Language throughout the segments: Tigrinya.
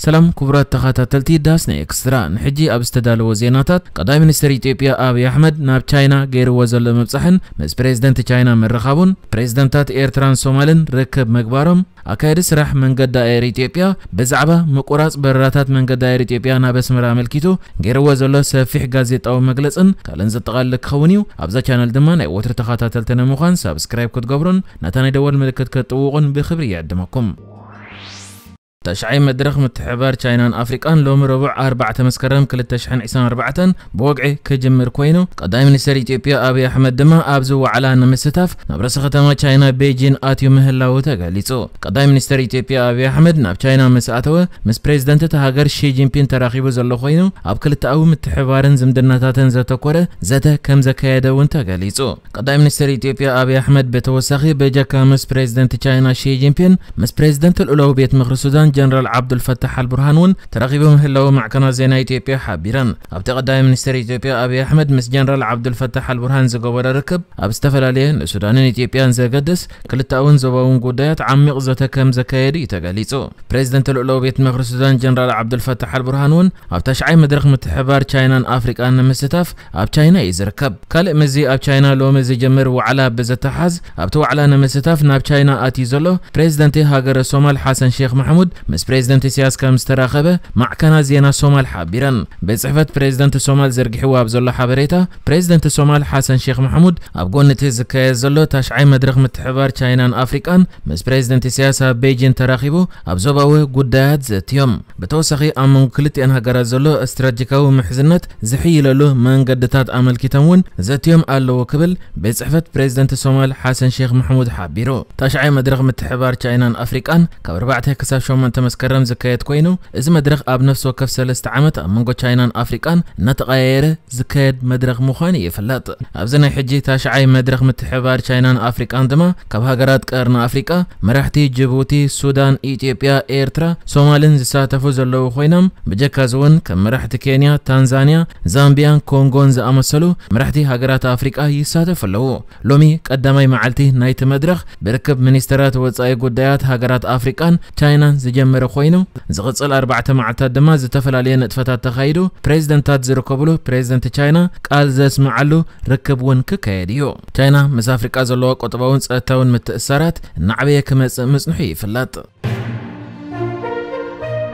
ሰላም ክቡራት ተኸታተልቲ ዳስና ኤክስትራ፣ ንሕጂ ኣብ ዝተዳለወ ዜናታት፣ ቀዳማይ ሚኒስትር ኢትዮጵያ ኣብይ ኣሕመድ ናብ ቻይና ገይርዎ ዘሎ ምብጻሕን ምስ ፕሬዝደንት ቻይና ምርኻቡን፣ ፕሬዝደንታት ኤርትራን ሶማልን ርክብ ምግባሮም፣ ኣካያዲ ስራሕ መንገዲ ኣየር ኢትዮጵያ ብዛዕባ ምቁራጽ በረራታት መንገዲ ኣየር ኢትዮጵያ ናብ ኣስመራ ኣመልኪቱ ገይርዎ ዘሎ ሰፊሕ ጋዜጣዊ መግለጽን ካልእን ዘጠቓልል ክኸውን እዩ። ኣብዛ ቻነል ድማ ናይ ወትሪ ተኸታተልቲ ንምዃን ሳብስክራይብ ክትገብሩን ነታ ናይ ደወል ምልክት ክትጥውቑን ብኽብሪ ይዕድመኩም። ተሽዓይ መድረኽ ምትሕብባር ቻይናን ኣፍሪቃን ሎሚ ረቡዕ ኣርባዕተ መስከረም ክልተ ሽሕን ዕስራን ኣርባዕተን ብወግዒ ክጅምር ኮይኑ፣ ቀዳማይ ሚኒስትር ኢትዮጵያ ኣብይ ኣሕመድ ድማ ኣብዚ ዋዕላ ንምስታፍ ናብ ርእሰ ከተማ ቻይና ቤጂን ኣትዩ ምህላዉ ተገሊጹ። ቀዳማይ ሚኒስትር ኢትዮጵያ ኣብይ ኣሕመድ ናብ ቻይና ምስ ኣተወ፣ ምስ ፕሬዝደንት እታ ሃገር ሺ ጂንፒን ተራኺቡ ዘሎ ኮይኑ፣ ኣብ ክልተኣዊ ምትሕብባርን ዝምድናታትን ዘተኮረ ዘተ ከም ዘካየደ እውን ተገሊጹ። ቀዳማይ ሚኒስትር ኢትዮጵያ ኣብይ ኣሕመድ ብተወሳኺ ብጀካ ምስ ፕሬዝደንት ቻይና ሺ ጂንፒን፣ ምስ ፕሬዝደንት ልኡላዊ ቤት ምኽሪ ሱዳን ጀነራል ዓብዱል ፈታሕ ኣልቡርሃን እውን ተራኺቡ ምህላዉ ማዕከናት ዜና ኢትዮጵያ ሓቢረን። ኣብቲ ቀዳማይ ሚኒስትር ኢትዮጵያ ኣብይ ኣሕመድ ምስ ጀነራል ዓብዱል ፈታሕ ኣልቡርሃን ዝገበሮ ርክብ፣ ኣብ ዝተፈላለየ ንሱዳንን ኢትዮጵያን ዘገድስ ክልተኣውን ዞባውን ጉዳያት ዓሚቕ ዘተ ከም ዘካየዱ እዩ ተገሊጹ። ፕሬዝደንት ልኡላዊ ቤት ምኽሪ ሱዳን ጀነራል ዓብዱል ፈታሕ ኣልቡርሃን እውን ኣብ ተሽዓይ መድረኽ ምትሕብባር ቻይናን ኣፍሪቃን ንምስታፍ ኣብ ቻይና እዩ ዝርከብ። ካልእ ምስዚ ኣብ ቻይና ሎሚ ዝጅምር ዋዕላ ብዝተሓዝ፣ ኣብቲ ዋዕላ ንምስታፍ ናብ ቻይና ኣትዩ ዘሎ ፕሬዝደንት ሃገረ ሶማል ሓሰን ሼክ ማሕሙድ ምስ ፕሬዝደንት ኢሳያስ ከም ዝተራኸበ ማዕከናት ዜና ሶማል ሓቢረን። ቤት ጽሕፈት ፕሬዝደንት ሶማል ዘርጊሕዎ ኣብ ዘሎ ሓበሬታ፣ ፕሬዝደንት ሶማል ሓሰን ሼክ ማሕሙድ ኣብ ጎኒ እቲ ዝካየድ ዘሎ ታሽዓይ መድረኽ ምትሕብባር ቻይናን ኣፍሪቃን ምስ ፕሬዝደንት ኢሳያስ ኣብ ቤጂን ተራኺቡ ኣብ ዞባዊ ጉዳያት ዘትዮም። ብተወሳኺ ኣብ መንጎ ክልቲኣን ሃገራት ዘሎ ስትራቴጂካዊ ምሕዝነት ዝሕይለሉ መንገድታት ኣመልኪቶም እውን ዘትዮም ኣለዉ ክብል ቤት ጽሕፈት ፕሬዝደንት ሶማል ሓሰን ሼክ ማሕሙድ ሓቢሩ። ታሽዓይ መድረኽ ምትሕብባር ቻይናን ኣፍሪቃን ካብ ኣርባዕተ ክሳብ ሸሞንተ መስከረም ዝካየድ ኮይኑ፣ እዚ መድረኽ ኣብ ነፍሲ ወከፍ ሰለስተ ዓመት ኣብ መንጎ ቻይናን ኣፍሪቃን እናተቐያየረ ዝካየድ መድረኽ ምዃኑ ይፍለጥ። ኣብዚ ናይ ሕጂ ታሽዓይ መድረኽ ምትሕብባር ቻይናን ኣፍሪቃን ድማ ካብ ሃገራት ቀርኒ ኣፍሪቃ መራሕቲ ጅቡቲ፣ ሱዳን፣ ኢትዮጵያ፣ ኤርትራ፣ ሶማልን ዝሳተፉ ዘለዉ ኮይኖም፣ ብጀካዚ እውን ከም መራሕቲ ኬንያ፣ ታንዛንያ፣ ዛምቢያን ኮንጎን ዝኣመሰሉ መራሕቲ ሃገራት ኣፍሪቃ ይሳተፉ ኣለዉ። ሎሚ ቀዳማይ መዓልቲ ናይቲ መድረኽ ብርክብ ሚኒስተራት ወጻኢ ጉዳያት ሃገራት ኣፍሪቃን ቻይናን ዝጀመረ ኮይኑ፣ ዝቕጽል ኣርባዕተ መዓልታት ድማ ዝተፈላለየ ንጥፈታት ተኻይዱ፣ ፕሬዝደንታት ዝርከብሉ ፕሬዝደንት ቻይና ቃል ዘስምዓሉ ርክብ እውን ክካየድ እዩ። ቻይና ምስ ኣፍሪቃ ዘለዋ ቁጠባውን ጸጥታውን ምትእስሳራት እናዓበየ ክመጽእ ምጽንሑ ይፍለጥ።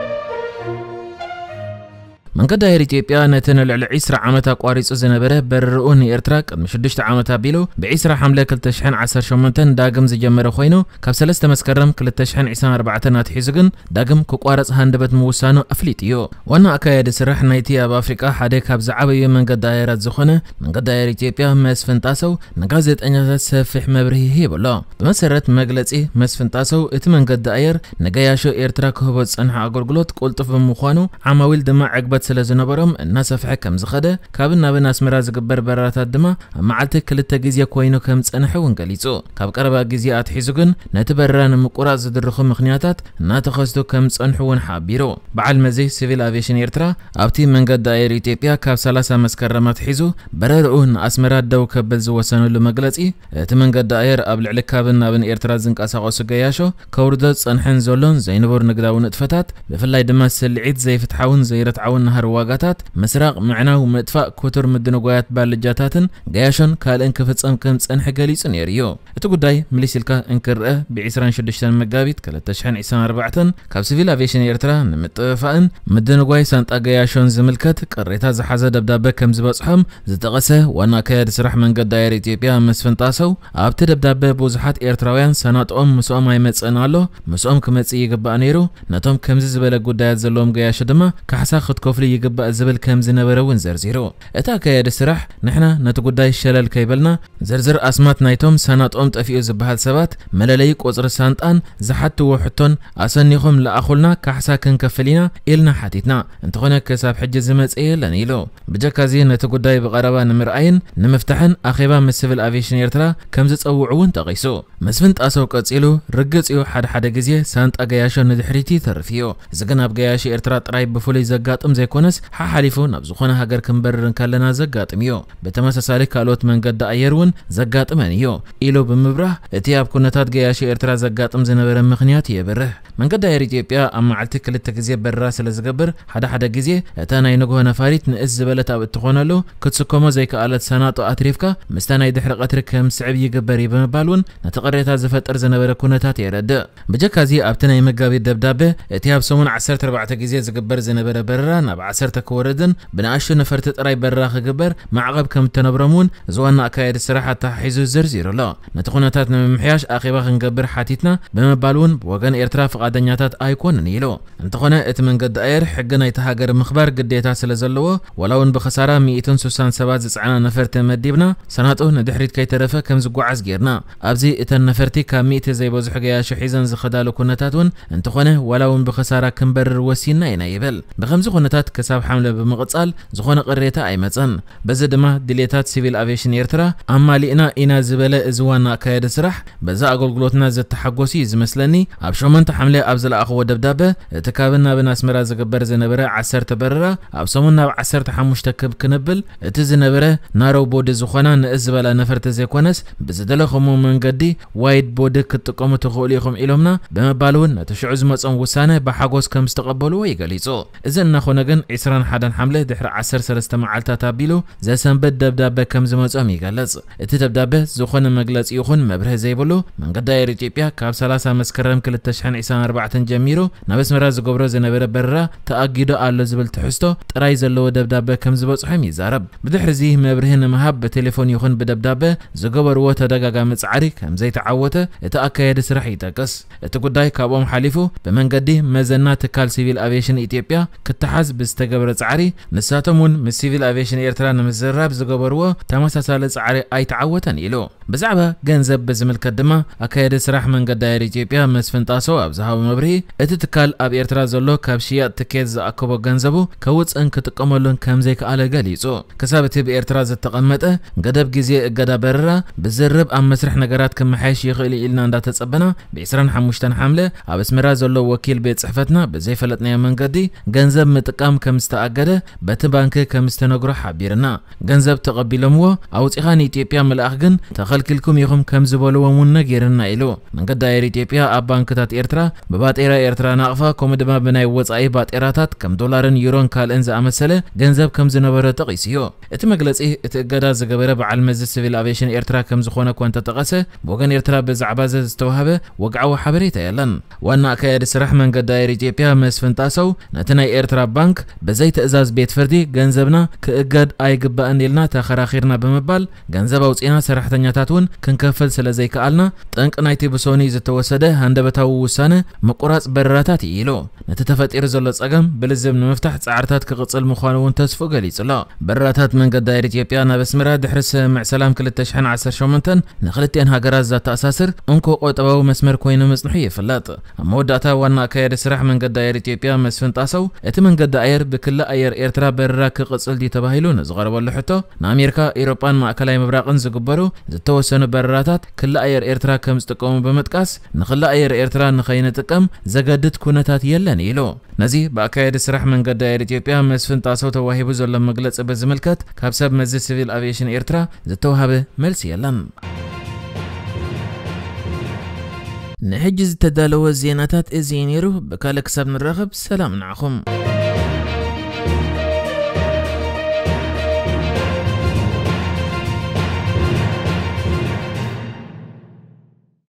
መንገዲ ኣየር ኢትዮጵያ ነቲ ንልዕሊ ዕስራ ዓመት ኣቋሪጹ ዝነበረ በረርኡ ንኤርትራ ቅድሚ ሽዱሽተ ዓመት ኣቢሉ ብዕስራ ሓምለ ክልተ ሽሕን ዓሰርተ ሸሞንተን ዳግም ዝጀመረ ኮይኑ፣ ካብ ሰለስተ መስከረም ክልተ ሽሕን ዕስራን ኣርባዕተን ኣትሒዙ ግን ዳግም ክቋረጽ ሃንደበት ምውሳኑ ኣፍሊጡ እዩ። ዋና ኣካያዲ ስራሕ ናይቲ ኣብ ኣፍሪቃ ሓደ ካብ ዝዓበዩ መንገዲ ኣየራት ዝኾነ መንገዲ ኣየር ኢትዮጵያ መስፍን ጣሰው ንጋዜጠኛታት ሰፊሕ መብርሂ ሂቡ ኣሎ። ብመሰረት መግለጺ መስፍን ጣሰው፣ እቲ መንገዲ ኣየር ንገያሾ ኤርትራ ክህቦ ዝጸንሐ ኣገልግሎት ቅልጡፍ ብምዃኑ፣ ዓማዊል ድማ ዕግበት ስለ ዝነበሮም እናሰፍሐ ከም ዝኸደ፣ ካብን ናብን ኣስመራ ዝግበር በረራታት ድማ ኣብ መዓልቲ ክልተ ግዜ ኮይኑ ከም ዝጸንሐ እውን ገሊጹ። ካብ ቀረባ ግዜ ኣትሒዙ ግን ነቲ በረራ ንምቁራጽ ዝድርኹ ምኽንያታት እናተኸስቱ ከም ዝጸንሑ እውን ሓቢሩ። በዓል መዚ ሲቪል ኣቪዬሽን ኤርትራ ኣብቲ መንገዲ ኣየር ኢትዮጵያ ካብ ሰላሳ መስከረም ኣትሒዙ በረርኡ ንኣስመራ ደው ከብል ዝወሰነሉ መግለጺ፣ እቲ መንገዲ ኣየር ኣብ ልዕሊ ካብን ናብን ኤርትራ ዝንቀሳቐሱ ገያሾ ከውርዶ ዝጸንሐን ዘሎን ዘይንቡር ንግዳዊ ንጥፈታት፣ ብፍላይ ድማ ስልዒት ዘይፍትሓውን ዘይርትዓውን ናህሪ ዋጋታት፣ ምስራቕ፣ ምዕናው፣ ምጥፋእ፣ ክቱር ምድንጓያት ባልጃታትን ገያሾን ካልእን ክፍጸም ከም ዝጸንሐ ገሊጹ ነይሩ እዩ። እቲ ጉዳይ ምልስ ኢልካ እንክርአ፣ ብ ዕስራን ሽዱሽተን መጋቢት ክልተ ሽሕን ዕስራን ኣርባዕተን ካብ ሲቪል ኣቪዬሽን ኤርትራ ንምጥፍፋእን ምድንጓይ ሳንጣ ገያሾን ዝምልከት ቅሬታ ዝሓዘ ደብዳበ ከም ዝበጽሖም ዝጠቐሰ ዋና ኣካያዲ ስራሕ መንገዲ ኣየር ኢትዮጵያ መስፍን ጣሰው፣ ኣብቲ ደብዳበ ብዙሓት ኤርትራውያን ሳናጥኦም ምስኦም ኣይመጽእን ኣሎ፣ ምስኦም ክመጽእ ይግባእ ነይሩ፣ ነቶም ከምዚ ዝበለ ጉዳያት ዘለዎም ገያሾ ድማ ካሕሳ ክትከፍሉ ይግባእ ዝብል ከም ዝነበረ እውን ዘርዚሩ። እቲ ኣካያዲ ስራሕ፣ ንሕና ነቲ ጉዳይ ሸለል ከይበልና፣ ዝርዝር ኣስማት ናይቶም ሳናጥኦም ጠፊኡ ዝበሃል ሰባት፣ መለለዪ ቁጽሪ ሳንጣን ዝሓትዎ ሕቶን ኣሰኒኹም ለኣኹልና፣ ካሕሳ ክንከፍል ኢና ኢልና ሓቲትና። እንተኾነ ክሳብ ሕጂ ዝመጽእ የለን ኢሉ። ብጀካዚ ነቲ ጉዳይ ብቐረባ ንምርኣይን ንምፍታሕን ኣኼባ ምስ ሲቪል ኣቪዬሽን ኤርትራ ከም ዝጸውዑ እውን ጠቒሱ። መስፍን ጣሰው ቀጺሉ፣ ርግጽ እዩ፣ ሓደ ሓደ ግዜ ሳንጣ ገያሾ ንድሕሪት ይተርፍ እዩ። እዚ ግን ኣብ ገያሾ ኤርትራ ጥራይ ብፍሉይ ዘጋጥም ዘይኮነስ፣ ሓሓሊፉ ናብ ዝኾነ ሃገር ክንበርር እንከለና ዘጋጥም እዩ። ብተመሳሳሊ ካልኦት መንገዲ ኣየር እውን ዘጋጥመን እዩ ኢሉ ብምብራህ፣ እቲ ኣብ ኩነታት ገያሾ ኤርትራ ዘጋጥም ዝነበረ ምኽንያት የብርህ። መንገዲ ኣየር ኢትዮጵያ ኣብ መዓልቲ ክልተ ግዜ በረራ ስለ ዝገብር፣ ሓደ ሓደ ግዜ እታ ናይ ንግሆ ነፋሪት ንእስ ዝበለት ኣብ እትኾነሉ፣ ክትስከሞ ዘይከኣለት ሰናጦ ኣትሪፍካ ምስታ ናይ ድሕሪ ቀትሪ ከም ስዕብ ይግበር እዩ ብምባል እውን ነቲ ቅሬታ ዝፈጥር ዝነበረ ኩነታት የረድእ። ብጀካዚ ኣብቲ ናይ መጋቢት ደብዳበ፣ እቲ ኣብ ሰሙን ዓሰርተ ኣርባዕተ ግዜ ዝግበር ዝነበረ በረራ ናብ ዓሰርተ ክወርድን ብንኣሽቱ ነፈርቲ ጥራይ በረራ ክግበር ማዕቐብ ከም እተነብሮም እውን እዚ ዋና ኣካያዲ ስራሕ ኣተሓሒዙ ዘርዚሩ ኣሎ። ነቲ ኩነታት ንምምሕያሽ ኣኼባ ክንገብር ሓቲትና ብምባል እውን ብወገን ኤርትራ ፍቓደኛታት ኣይኮኑን ኢሉ። እንተኾነ እቲ መንገዲ ኣየር ሕጊ ናይቲ ሃገር ምኽባር ግዴታ ስለ ዘለዎ፣ ዋላ እውን ብኸሳራ ሚእትን ስሳን ሰባት ዝጸዓና ነፈርቲ መዲብና፣ ሰናጦ ንድሕሪት ከይተረፈ ከም ዝጓዓዝ ጌርና። ኣብዚ እተን ነፈርቲ ካብ ሚእቲ ዘይበዝሑ ገያሾ ሒዘን ዝኸዳሉ ኩነታት እውን እንተኾነ፣ ዋላ እውን ብኸሳራ ክንበርር ወሲንና ኢና ይብል። ብኸምዚ ኩነታት ክሳብ ሓምለ ብምቕጻል ዝኾነ ቅሬታ ኣይመጸን። በዚ ድማ ድሌታት ሲቪል ኣቪዬሽን ኤርትራ ኣማሊእና ኢና ዝበለ እዚ ዋና ኣካያዲ ስራሕ፣ በዚ ኣገልግሎትና ዘተሓጎስ እዩ ዝመስለኒ። ኣብ ሸሞንተ ሓምለ ኣብ ዝለኣኽዎ ደብዳበ፣ እቲ ካብን ናብን ኣስመራ ዝግበር ዝነበረ ዓሰርተ በረራ ኣብ ሰሙን ናብ ዓሰርተ ሓሙሽተ ክብ ክንብል፣ እቲ ዝነበረ ናሮው ቦዲ ዝኾና ንእስ ዝበላ ነፈርቲ ዘይኮነስ፣ ብዝደለኹሞ መንገዲ ዋይድ ቦዲ ክትጥቀሙ ትኽእሉ ኢኹም ኢሎምና ብምባል እውን ነቲ ሽዑ ዝመጾም ውሳነ ብሓጎስ ከም ዝተቐበልዎ እዩ ገሊጹ። እዚ እናኾነ ግን፣ ዕስራን ሓደን ሓምለ ድሕሪ ዓሰርተ ሰለስተ መዓልታት ኣቢሉ ዘሰንብድ ደብዳበ ከም ዝመጾም ይገልጽ። እቲ ደብዳበ ዝኾነ መግለጺ ይኹን መብርሂ ዘይብሉ፣ መንገዲ ኣየር ኢትዮጵያ ካብ ሰላሳ መስከረም ክልተ ሽሕን ዕስራን ኣርባዕተን ጀሚሩ ናብ ኣስመራ ዝገብሮ ዝነበረ በረራ ተኣጊዱ ኣሎ ዝብል ትሕዝቶ ጥራይ ዘለዎ ደብዳበ ከም ዝበጽሖም ይዛረብ። ብድሕሪ እዚ መብርሂ ንምሃብ ብቴሌፎን ይኹን ብደብዳበ ዝገበርዎ ተደጋጋሚ ጻዕሪ ከም ዘይተዓወተ እቲ ኣካያዲ ስራሕ ይጠቅስ። እቲ ጉዳይ ካብኦም ሓሊፉ ብመንገዲ መዘና ትካል ሲቪል ኣቪዬሽን ኢትዮጵያ ክተሓዝ ብዝተገብረ ጻዕሪ፣ ንሳቶም እውን ምስ ሲቪል ኣቪዬሽን ኤርትራ ንምዝርራብ ዝገበርዎ ተመሳሳሊ ጻዕሪ ኣይተዓወተን ኢሉ። ብዛዕባ ገንዘብ ብዝምልከት ድማ፣ ኣካያዲ ስራሕ መንገዲ ኣየር ኢትዮጵያ መስፍን ጣሰው ኣብ ዝሃቦ መብርሂ፣ እቲ ትካል ኣብ ኤርትራ ዘሎ ካብ ሽያጥ ትኬት ዝኣከቦ ገንዘቡ ከውጽእን ክጥቀመሉን ከም ዘይከኣለ ገሊጹ። ክሳብ እቲ ብኤርትራ ዝተቐመጠ ገደብ ግዜ እገዳ በረራ ብዝርብ ኣብ መስርሕ ነገራት ክመሓየሽ ይኽእል እዩ ኢልና እንዳተጸበና፣ ብ ዕስራን ሓሙሽተን ሓምለ ኣብ ኣስመራ ዘሎ ወኪል ቤት ጽሕፈትና ብዘይፈለጥናዮ መንገዲ ገንዘብ ምጥቃም ከም ዝተኣገደ በቲ ባንኪ ከም ዝተነግሮ ሓቢርና። ገንዘብ ተቐቢሎምዎ ኣውጺኻ ንኢትዮጵያ ምልኣኽ ግን ተኸልኪልኩም ኢኹም ከም ዝበልዎም እውን ነጊርና ኢሉ። መንገዲ ኣየር ኢትዮጵያ ኣብ ባንክታት ኤርትራ ብባጤራ ኤርትራ ናቕፋ ከምኡ ድማ ብናይ ወጻኢ ባጤራታት ከም ዶላርን ዩሮን ካልእን ዝኣመሰለ ገንዘብ ከም ዝነበረ ጠቒሱ እዩ። እቲ መግለጺ፣ እቲ እገዳ ዝገበረ በዓል መዚ ሲቪል ኣቪዬሽን ኤርትራ ከም ዝኾነ እኳ እንተጠቐሰ፣ ብወገን ኤርትራ ብዛዕባ እዚ ዝተዋህበ ወግዓዊ ሓበሬታ የለን። ዋና ኣካያዲ ስራሕ መንገዲ ኣየር ኢትዮጵያ መስፍን ጣሰው፣ ነቲ ናይ ኤርትራ ባንክ ብዘይ ትእዛዝ ቤት ፍርዲ ገንዘብና ክእገድ ኣይግባእን ኢልና ተኸራኺርና ብምባል፣ ገንዘብ ኣውጺእና ሰራሕተኛታት እውን ክንከፍል ስለ ዘይከኣልና፣ ጠንቂ ናይቲ ብሶኒ ዝተወሰደ ሃንደበታዊ ውሳነ ምቁራጽ በረራታት እዩ ኢሉ። ነቲ ተፈጢሩ ዘሎ ጸገም ብልዝብ ንምፍታሕ ጻዕርታት ክቕጽል ምዃኑ እውን ተስፍኡ ገሊጹ ኣሎ። በረራታት መንገዲ ኣየር ኢትዮጵያ ናብ ኣስመራ ድሕሪ ስምምዕ ሰላም ክልተ ሽሕን ዓሰርተ ሸሞንተን ንክልቲኣን ሃገራት ዘተኣሳስር እንኮ ቁጠባዊ መስመር ኮይኑ ምጽንሑ ይፍለጥ። ኣብ መወዳእታ ዋና ኣካያዲ ስራሕ መንገዲ ኣየር ኢትዮጵያ መስፍን ጣሰው፣ እቲ መንገዲ ኣየር ብክሊ ኣየር ኤርትራ በረራ ክቕጽል ድዩ ተባሂሉ ንዝቐረበሉ ሕቶ፣ ንኣሜሪካ፣ ኤውሮጳን ማእከላይ ምብራቕን ዝግበሩ ዝተወሰኑ በረራታት ክሊ ኣየር ኤርትራ ከም ዝጥቀሙ ብምጥቃስ፣ ንክሊ ኣየር ኤርትራ ንኸይንጥቀም ዘገድድ ኩነታት የለን ኢሉ። ነዚ ብኣካያዲ ስራሕ መንገዲ ኣየር ኢትዮጵያ መስፍን ጣሰው ተዋሂቡ ዘሎ መግለጺ ብዝምልከት፣ ካብ ሰብ መዚ ሲቪል ኣቪዬሽን ኤርትራ ዝተዋሃበ መልሲ የለን። ንሕጂ ዝተዳለወ ዜናታት እዚ እዩ ነይሩ። ብካልእ ክሳብ ንራኸብ፣ ሰላም ንዓኹም።